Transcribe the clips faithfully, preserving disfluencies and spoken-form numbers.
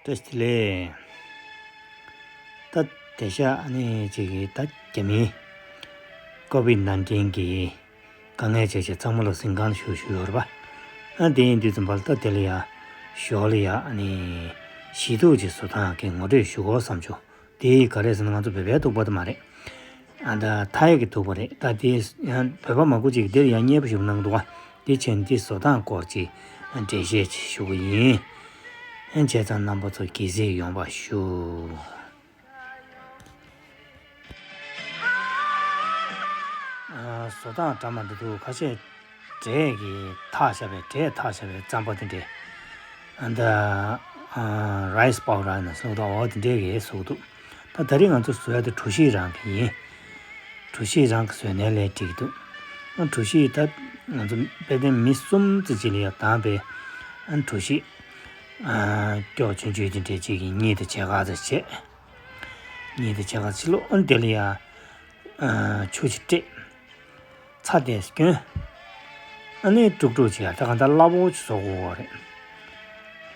བཀྲ་ཤིས་བདེ་ལེགས། ད་དེང་སང་ཨ་ནི་ཅིག་གི་ད་རྒྱ་མིའི་ཀོ་བིད་ནན་ཏིན་གི་དཀའ་ངལ་ཅན་ཚང་མ་ལ་གཟིམ་ཁང་ཞུ་ཞུ་ཡོད་རེད་པ། ཨ་དེ་ཡིན་དུས་ཙམ་པ་ལ་ད་དེ་ལ་ཡ་ཞོར་ལ་ཡ་ཨ་ནི་ཞི་ཏོག་ཅིག་བཟོ་སྟངས་ཀྱི་ངོ་སྤྲོད་ཞུ་དགོས་བསམ་བྱུང་། དེ་ག་རེ་ཟེར་ན་ང་ཚོ་བོད་པའི་ཐུག་པ་དེ་མ་རེད། ཨ་ད་ཐའི་གི་ཐུག་པ་རེད། ད་དེ་ཡང་བོད་པ་མང་པོ་ཅིག་གིས་འདིར་ཡང་མཉེས་པོ་ཞིག་གནང་འདུག་ག་དེ་བྱས་ནས་དེ་བཟོ་སྟངས་སྐོར་ཅིག་འགྲེལ་བཤད་ཅིག་ཞུ་གི་ཡིན། ཨ་བྱས་ཙང་རྣམ་པ་ཚོ་དགྱེས་གཟིགས་ཡོང་བ་ཞུ། ཨ་བཟོ་སྟངས་འདྲ་མི་འདྲ་འདུག་ཁ་ཤས་འབྲས་ཀྱི་འཐག་བཞག་པའི་འབྲས་འཐག་བཞག་པའི་རྩམ་པ་དེ་འདྲས། ཨ་ད་ཨ་རའི་སི་པའུ་ཌར་ནང་བཟོ་འདུག་འོ་དེ་འདྲས་ཀྱི་བཟོ་འདུག་ད་ད་རེས་ང་ཚོ་བཟོ་ཡ་དེ་གྲོ་ཞིབ་རང་གི་ཡིན། གྲོ་ཞིབ་རང་གི་བཟོས་ནའི་ལས་འགྲིག་གི་འདུག་ཨ་གྲོ་ཞིབ་ད་ང་ཚོ་དཔེ་དོན་མི་གསུམ་ཙམ་ཅིག་ལ་ཡ་བདམས་པའི་ཨ་གྲོ་ཞིབ་ཨ་སྐྱོགས་ཆུང་ཆུང་དེ་འདྲས་ཅིག་གི་གཉིས་དང་ཕྱེད་ཀ་ཙམ་བྱས། གཉིས་དང་ཕྱེད་ཀ་ཕྱི་ལོགས་ཨ་དེ་ལ་ཡ་ཨ་ཆུ་ཅིག་སྤྲད། ཚྭ་དེ་སྐྱོན། ཨ་ནི་དཀྲུག་དཀྲུག་བྱས་ཡ་ད་གང་ལྟར་སླ་པོ་ཅིག་བཟོ་དགོས་པ་རེད།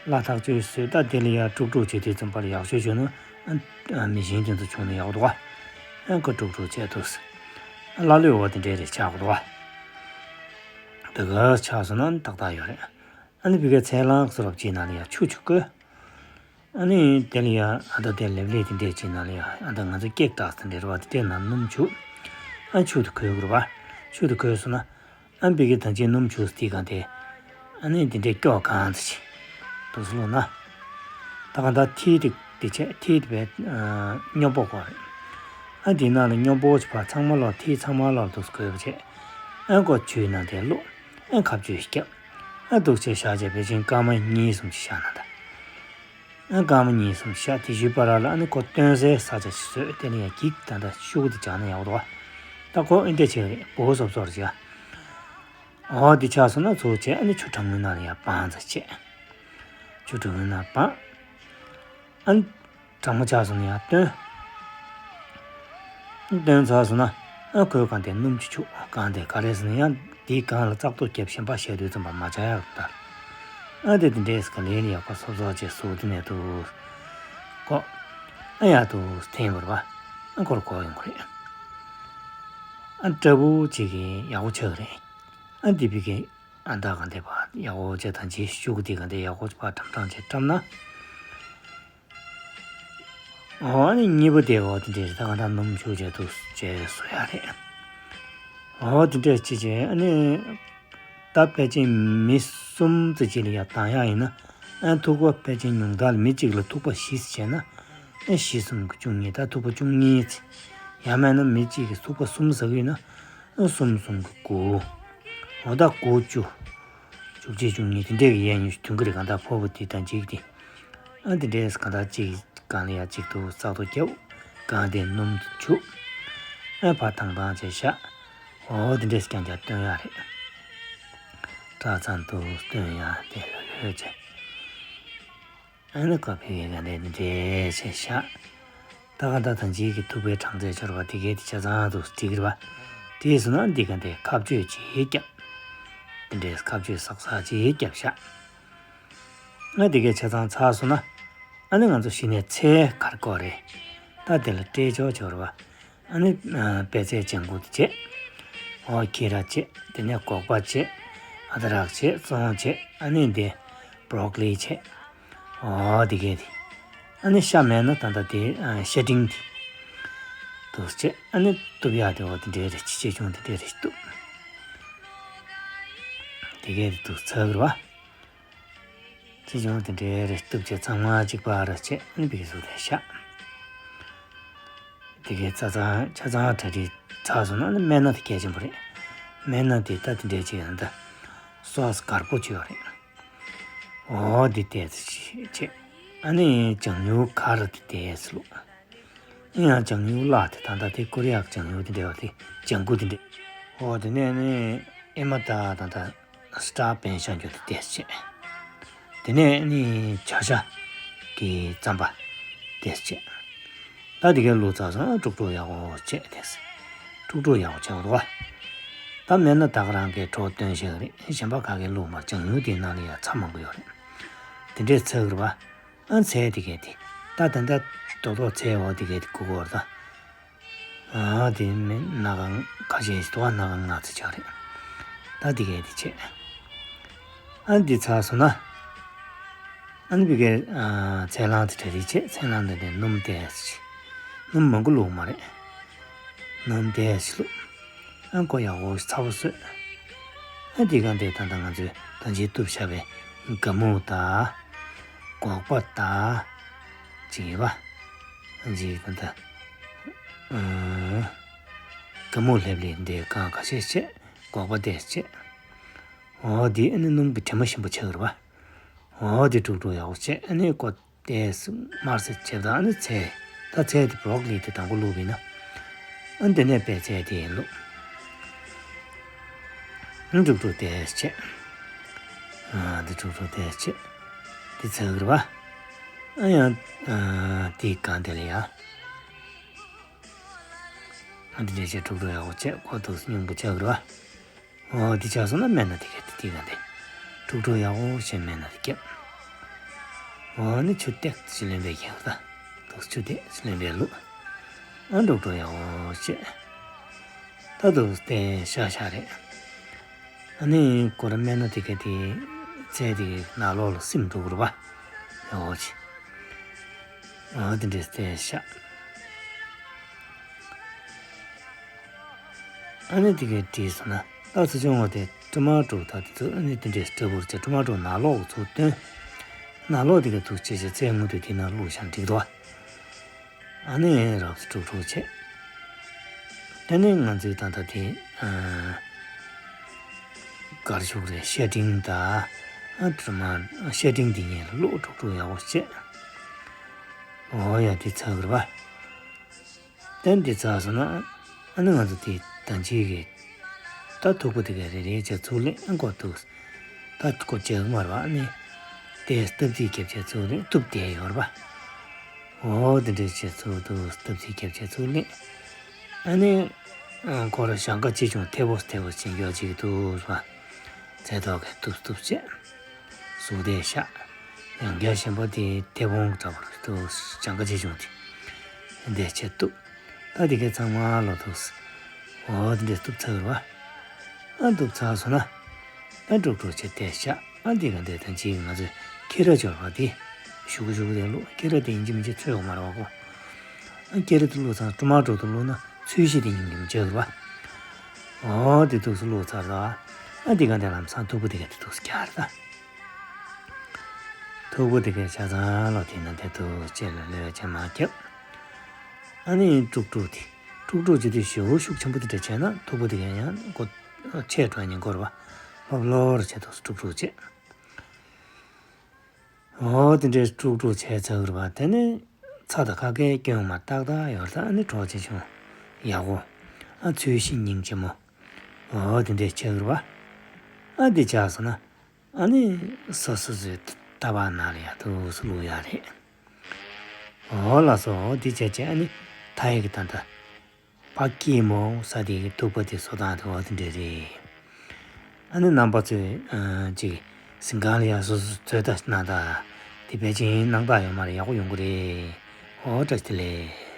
སླ་ཐག་ཆོད་བཟོས་ད་དེ་ལ་ཡ་དཀྲུག་དཀྲུག་བྱེད་དུས་ཙམ་པར་ཡག་ཤོས་བྱུང་ན་ཨ་མི་ཞིམ་དེ་ཚོ་བྱུང་ན་ཡག་འདུག་ག་ཨ་ཁོ་དཀྲུག་དཀྲུག་བྱས་འདུག་ཨ་སླ་ལོས་འོ་དེ་འདྲས་རེད་ཆགས་འདུག་ག་དེ་ག་ཆགས་སོང་ན་ཏག་ཏག་ཡོད་རེད། ཨ་ནི་ཕ་གིའི་ཚལ་སླང་བཟོ་འདྲ་ཅིག་ནང་ལ་ཡ་ཆུ་ཅིག་བསྐོལ། ཨ་ནི་དེ་ལ་ཡ་ཨ་ད་དེ་ལེབ་ལེབ་དེ་འདྲས་ཅིག་ནང་ལ་ཡ་ཨ་ད་ང་ཚོ་ཀེག་བཏགས་དེ་འདྲས་རེད་པ། དེ་འདྲས་ནང་སྣུམ་བྱུག་ཨ་ཆུ་དེ་ཁོལ་དགོས་རེད་པ། ཆུ་དེ་ཁོལ་སོང་ན་ཨ་ཕ་གིའི་ད་ཅིག་སྣུམ་བྱུག་དེ་གང་དེ་ཨ་ནི་དེ་འདྲས་སྐྱོགས་གང་ཙམ་ཅིག་དུ་སུ་ལོ་ན། ད་གང་ད་ཐིག་དེ་དེ་བྱས་ཐིག་དེ་བས་སྙོམས་པོ་དགོས་རེད། ཨ་དེ་ནང་ལ་སྙོམས་པོ་ཅིག་ཕར་ཚང་མ་ལོག་ཐིག་ཚང་མ་ལོག་དུ་སུ་ཁོལ་བ་བྱས། ཨ་ཁོ་ཆུའི་ནང་དེ་བླུགས། ཨ་ཁ་བཅུད་བརྒྱབ། ཨ་འདུག་བྱས་བཞག་བྱས་ཕལ་ཆེར་སྐར་མ་གཉིས་གསུམ་ཅིག་བཞག་ན་ད། ཨ་སྐར་མ་གཉིས་གསུམ་བཞག་དེ་བཞིན་པ་ར་ལ་ཨ་ནི་ཁོ་སྟོན་སའི་ས་ཆ་ཞིག་བཟོས། དེ་ནས་ཡང་འགྱིག་ད་ལྟ་ཤུགས་དེ་སྦྱར་ན་ཡག་འདུག་ད་ཁོ་ཨེ་འདྲ་བྱས་རེད། བོ་སོབ་སོབ་རེད་བྱ། འོ་དེ་ཆགས་སོང་ན་ཚུར་བྱས་ཨ་ནི་ཆུ་གྲང་མོའི་ནང་ལ་ཡར་སྦང་ཙམ་བྱས། ཆུ་གྲང་མོའི་ནང་སྦང་། ཨ་ནི་གྲང་མོ་ཆགས་སོང་ན་ཡར་བཏོན། བཏོན་ཚར་སོང་ན་ཨ་ཁོའི་སྒང་དེ་སྣུམ་ཆུ་ཆུ་སྒང་དེ་ག་རེ་ཟེར་ན་ཡང་དེའི་སྒང་ལ་བཙག་འཐུ་རྒྱབ་གཞན་པ་བཤད་དུས་ཙམ་པ་མ་བྱ་ཡག་ལྟར། ཨ་དེ་དེ་འདྲས་ག་ལེ་ལེ་ཡག་པ་སོབ་སོབ་བྱས་སུ་དེ་ནས་དུ་གོ། ཨ་ཡག་ཏུ་འཐེན་བར་བ། ཨ་ཁོར་གོ་ཡོང་གི་རེད། ཨ་སྐྲ་བོ་གཅིག་གིས་ཡག་པོ་ཆགས་རེད། ཨ་དེ་བི་གི་ཨ་ད་གང་དེ་བ་ཡག་པོ་བྱས་དང་ཅི་ཤུགས་དེ་གང་དེ་ཡག་པོ་བ་ཀྲམ་ཀྲམ་བྱས་ཀྲམ་ན། འོ་ཨ་ནི་གཉིས་པོ་དེ་འོ་དེ་འདྲས་ད་གང་ད་སྣུམ་ཆུ་བྱས་དུ་བྱས་བཟོ་ཡ་རེད། འོ་དེ་འདྲས་ཅི་བྱས་ཨ་ནི་ད་ཕལ་ཆེར་མི་གསུམ་ཙམ་ཅིག་ལ་ཡ་བཏང་ཡ་ཡིན་ན་ཨ་ཐུག་པ་ཕལ་ཆེར་ཉུང་མཐའ་ལ་མི་གཅིག་ལ་ཐུག་པ་བཞི་ཙམ་བྱས་ན་ཨ་བཞི་གསུམ་གྱི་བཅུ་གཉིས་ད་ཐུག་པ་བཅུ་གཉིས་ཙམ་ཡང་མིན་ན་མི་གཅིག་གིས་ཐུག་པ་གསུམ་ཟ་གི་ཡོད་ན། ཨ་གསུམ་གསུམ་གྱི་དགུ། འོ་ད་དགུ་བཅུ། བཅུ་གཅིག་བཅུ་གཉིས་དེ་འདྲས་ཀྱི་ཡན་ཡོད་ཐོན་གྱི་རེད། གང་ལྟར་ཕོར་པ་དེ་དང་གཅིག་དེ། ཨ་དེ་འདྲས་གང་ལྟར་གཅིག་གང་ལ་ཡ་གཅིག་ཏུ་བཙག་འཐུ་རྒྱབ། གང་དེ་སྣུམ་དུ་བྱུག་ཨ་ཕར་ཐང་ཐང་བྱས་བཞག་འོ་དེ་འདྲས་རྐྱང་རྐྱང་བཏོན་ཡ་རེད། གྲྭ་ཚང་དུ་བཏོན་ཡ་དེ་ལྷོད་ལྷོད་བྱས། ཨ་ནི་ཁོ་ཕི་གེ་ག་ནས་འདྲེས་བྱས་ཤག་ད་ག་ད་ཐང་ཅིག་གི་ཐུག་པའི་གྲངས་ཚད་འཆོར་བ་དེ་གའི་དེ་ཆ་ཚང་དུ་འགྲིག་རེད་པ། དེས་སུ་ན་འདི་ག་འདི་ཁ་གཅོད་ཅིག་བརྒྱབ། དེ་འདྲས་ཁ་གཅོད་སག་སག་ཅིག་བརྒྱབ་ཤག་ང་དེ་གའི་ཆ་ཚང་ཚར་སོང་ན། ཨ་ནི་ང་ཚོ་གཞི་ནས་ཚལ་གར་དགོས་རེད། ད་དེ་ལ་སྤྲད་ཆོག་ཆོག་རེད་པ། ཨ་ནི་ཨ་པད་ཚལ་ལྗང་གུ་དེ་བྱས། འོ་ཁྱི་ར་བྱས། དེ་ནས་སྒོག་པ་བྱས། ཨ་ད་རག་བྱས། བཙོང་བྱས། ཨ་ནི་འདི་བྷོ་རོ་ཀོ་ལི་བྱས། འོ་དེ་གས་དེ། ཨ་ནི་ཤ་མེད་ན་ད་ལྟ་དེ་ཨ་ཤ་ཀྲིང་དེ་དུ་བྱས། ཨ་ནི་གཏུབ་ཡག་དེ་འོ་དེ་འདྲས་རེད། ཆེ་ཆུང་དེ་འདྲས་རེད་གཏུབ། དེ་གས་དེ་དུ་ཚར་བ། ཅི་བྱུང་དེ་འདྲའི་རེ་གཏུབ་བྱས་ཚང་མ་གཅིག་པ་ར་བྱས་ཨ་ནི་བི་གི་གཟུགས་དེ་བཞག་དེ་གའི་རྩ་ཚང་ཆ་ཚང་གྲ་སྒྲིག་ཚར་སོང་ན་ཨ་ནི་སྨན་སྣ་དེ་གལ་ཆེན་པོ་རེད། སྨན་སྣ་དེ་ད་དེ་འདྲའི་ཅིག་ཡང་ད་སོ་སི་དཀར་པོ་ཅིག་ཡོད་རེད། འོ་འདི་བལྟས་ཚེ་བྱས་ཨ་ནི་ལྗང་ཡུ་ཁ་ར་དེ་བལྟས་ཚེ་ལུག་ཨེ་ཡང་ལྗང་ཡུ་ལགས་དེ་ད་ལྟ་དེ་ཀོ་རི་ཡ་གི་ལྗང་ཡུ་དེ་འདྲ་བ་དེ་ལྗང་གུ་དེ་འདྲ། འོ་དེ་ནས་ནི་ཨེ་མ་ད་ད་ལྟ་སི་ཏྲ་པན་ཤང་རྒྱུ་དེ་ཏེས་བྱས། དེ་ནས་ནི་བྱ་ཤ་གི་རྩམ་པ་ཏེས་བྱས། ད་དེ་གའི་ལུག་རྩ་སོང་དཀྲུག་དཀྲུག་ཡག་པོ་བྱས་ཏེས། དཀྲུག་དཀྲུག་ཡག་པོ་བྱས་འདུག་བ། ད་མེད་ན་ད་ག་རང་གི་གྲོ་བཏོན་ཤེས་རེད། གཞན་པ་ག་གའི་ལུག་མ་ལྗང་ཡུ་དེའི་ནང་ལ་ཡ་ཚྭ་མང་པོ་ཡོད་རེད། དེ་འདྲས་ཚ་གི་རེད་བ། ཨ་ཚལ་དེ་གས་དེ། ད་ད་ད་རྡོག་རྡོག་ཚལ་འོ་དེ་གས་དེ་གུག་གོ་ར་ད། ཨ་དེ་མིན་སྣ་ཁ་ཁ་ཤས་ཤིག་འདུག་བ། སྣ་ཁ་ལྔ་ཙམ་ཆགས་རེད། ད་དེ་གས་དེ་བྱས། ཨ་འདི་ཚར་སོང་ན། ཨ་ནི་བི་གའི་ཚལ་སླང་དེ་གྲ་སྒྲིག་བྱས། ཚལ་སླང་དེ་ནས་སྣུམ་བསྡད་ཅིག་སྣུམ་མང་པོ་བླུགས་མ་རེད། སྣུམ་བསྡད་ཅིག་བླུགས། ཨ་ཁོ་ཡག་པོ་ཚ་པོ་བཟོས། ཨ་འདི་ག་འདི་ད་ལྟ་ང་ཚོས་ད་ཅི་གཏུབ་བཞག་པའི་སྒ་སྨུག་དང་། སྒོག་པ་དང་། ཅིག་ཡོད་པ། ཅིག་ད་ལྟ། ཨ། སྒ་སྨུག་ལྷེབ་ལྷེབ་འདི་གང་ཁ་ཤས་བྱས། སྒོག་པ་བསྡད་བྱས། འོ་འདི་ཨ་ནི་སྣུམ་གྱི་དྲི་མ་ཞིམ་པོ་ཆགས་ཀྱི་རེད་པ། འོ་འདི་དཀྲུག་དཀྲུག་ཡག་པོ་བྱས། ཨ་ནི་ཀོ་ཏེ་དམར་སེ་བྱས་པ་དང་། ཨ་ནི་ཚལ། ད་ཚལ་དེ་བོ་རོ་ཀོ་ལི་དེ་དང་པོ་བླུགས་པ་ཡིན་ན། ཨ་ནི་དེ་ནས་པའི་ཚལ་དེ་བླུགས། ཨ་ནི་དཀྲུག་དཀྲུག་དེ་བྱས། ཨ་འདི་དཀྲུག་དཀྲུག་དེ་བྱས། འདི་ཚར་གི་རེད་པ། ཨ་ཡང་། ཨ་འདི་གང་དེ་ལ་ཡ། ཨ་འདི་འདྲ་བྱས་དཀྲུག་དཀྲུག་ཡག་པོ་བྱས། ཁོ་ཐུག་སྙིང་པོ་ཆགས་ཀྱི་རེད་པ། འོ་འདི་ཆགས་སོང་ན་སྨན་སྣ་དེ་གས་དེ་དེ་ག་འདི། དཀྲུག་དཀྲུག་ཡག་པོ་བྱས་སྨན་སྣ་དེ་བརྒྱབ། འོ་ནི་ཆུ་ཏོག་ཙམ་ལོན་པའི་རྒྱུན་ད། ཏོག་ཙམ་ཆུ་ཏོག་ཙམ་ལོན་པའི་བླུགས། ཨ་དཀྲུག་དཀྲུག་ཡག་པོ་བྱས། ད་ཏོག་ཙམ་བསྟན་ཤག་ཤག་རེད། ཨ་ནི་ཁོ་ར་སྨན་སྣ་དེ་གས་དེ་ཚལ་དེ་གི་ནང་ལོགས་ལ་སིམ་འགྲོ་གི་རེད་པ། ཡག་པོ་བྱས། འོ་དེ་འདྲས་བསྟན་ཤག་ཨ་ནི་དེ་གས་བྲིས་སོང་ན། ད་ཚོ་ཆུང་བ་དེ་ཊོ་མ་ཊོ་ད་དེ་ཚོ་ཨ་ནི་དེ་འདྲས་སྤྲ་བོར་བྱས། ཊོ་མ་ཊོ་ནང་ལོགས་ཚུར་བཏོན། ནང་ལོགས་དེ་གས་ཐུག་བྱས་བྱས་ཚལ་ངོ་དེ་དེ་ནང་བླུགས་བཞག་འགྲིག་འདུག་ཨ་ནི་རོབ་ཙམ་དཀྲུག་དཀྲུག་བྱས། དེ་ནས་ང་ཚོའི་ད་ལྟ་དེ། ཨ། གར་ཞུགས་རེད། ཤ་ཀྲིང་དང་། ཨ་ཊོ་མ། ཤ་ཀྲིང་དེ་གཉིས་ལ་བླུགས། དཀྲུག་དཀྲུག་ཡག་པོ་བྱས། འོ་ཡ་དེ་ཚར་གི་རེད་པ། དེ་འདི་ཚར་སོང་ན། ཨ་ནི་ང་ཚོ་དེ་ད་ཅི་གི། ད་ཐུག་པ་དེ་གས་རེ་རེ་བྱས་ཚུར་ལེན། ཨ་ཁོ་ཐུག་ད་ཁོ་བྱེད་མ་རེད་པ། ཨ་ནི་དེ་སྟབས་ཚིགས་བརྒྱབ་བྱས་ཚུར་ལེན། གཏུབ་བསྡད་ཡོད་རེད་པ། འོ་དེ་འདྲས་བྱས་ཚུར་ཐུག་སྟབས་ཚིགས་བརྒྱབ་བྱས་ཚུར་ལེན། ཨ་ནི། ཨ་ཁོ་ར་ཞང་ཀ་ཆེ་ཆུང་ཐེ་བོ་ཐེ་བོ་ཅན་ཡོད་ཅིག་འདུག་པ། ཚལ་ཐོག་གི་གཏུབ་གཏུབ་བྱས། ཟུག་བསྡད་ཤག་ཡང་བསྐྱར་གཞན་པ་དེ་ཐེ་བོང་འདྲ་པོ་འདུག་ཞང་ཀ་ཆེ་ཆུང་དེ། འདི་བྱས་གཏུབ། ད་དེ་གས་ཚང་མ་ལོ་ཐུག་འོ་དེ་འདྲས་གཏུབ་ཚར་བ། ཨ་གཏུབ་ཚར་སོང་ན། ཨ་དཀྲུག་དཀྲུག་བྱས་བསྡད་ཤག་ཨ་འདི་ག་འདི་ད་ཅིག་ང་ཚོས་ཁྱི་ར་འབྱོར་བ་དེ་ཞུ་གི་ཞུ་གི་དེ་བླུགས། ཁྱི་ར་དེ་ཡིན་གཅིག་མིན་གཅིག་འཚོལ་ཡོང་མ་རེད་པ་ཁོ། ཨ་ཁྱི་ར་དེ་བླུགས་ཚར། ཊོ་མ་ཊོ་དེ་བླུགས་ན་ཚོས་གཞི་དེ་ཡིན་གཅིག་མིན་གཅིག་འབྱོར་བ། འོ་དེ་ཐུག་སུ་བླུགས་ཚར་ད། ཨ་འདི་ག་འདི་ལམ་སང་ཐུག་པ་དེ་ག་དེ་ཐུག་སུ་རྒྱག་རེད་ད། ཐུག་པ་དེ་གས་ཆ་ཚང་ལོ་དེ་ན་དེ་ཐུག་ཅེས་ལ་ལོས་ཅེས་མ་རྒྱབ། ཨ་ནི་དཀྲུག་དཀྲུག་དེ། དཀྲུག་དཀྲུག་བྱེད་དུས་ཞེ་པོ་ཤུགས་ཆེན་པོ་དེ་འདྲ་བྱས་ན་ཐུག་པ་དེ་གས་ཡང་ཁོ་ཆད་འགྲོ་ཉེན་ཁ་རེད་པ། ལྷོབ་ལྷོབ་བྱས་ཐུག་སུ་དཀྲུག་དཀྲུག་བྱས། འོ་དེ་འདྲས་དཀྲུག་དཀྲུག་བྱས་ཚར་རེད་པ། དེ་ནས་ཚྭ་དང་ཁ་སྐལ་སྐྱོན་མ་ཏག་ཏག་ཡོད་ད། ཨ་ནི་གྲོགས་ཆེ་ཆུང་ཡག་པོ། ཨ་ཚོས་གཞི་སྙིང་རྗེ་མོ། འོ་དེ་འདྲས་ཆགས་རེད་པ། ཨ་འདི་ཆགས་སོང་ན། ཨ་ནི་སོ་སོ་སོའི་ཏ་པ་ནང་ལ་ཡ་ཐུག་སུ་བླུགས་ཡག་རེད། འོ་ལགས་སོ། འོ་འདི་བྱས་བྱས་ཨ་ནི་ད་ཡི་གི་ད་ལྟ། པ་ཀི་མོ་ས་དེ་གི་ཐུག་པ་དེ་བཟོ་སྟངས་དེ་འོ་དེ་འདྲས་རེད། ཨ་ནི་རྣམ་པ་ཚོས་ཨ་ཅིག་ཟིན་ཁང་ལ་ཡ་སོ་སོ་ཚོད་ལྟ་གནང་དང་། དེ་ཕལ་ཆེར་སྣང་དག་ཡོད་མ་རེད། ཡག་པོ་ཡོང་གི་རེད། འོ་བཀྲ་ཤིས་བདེ་ལེགས།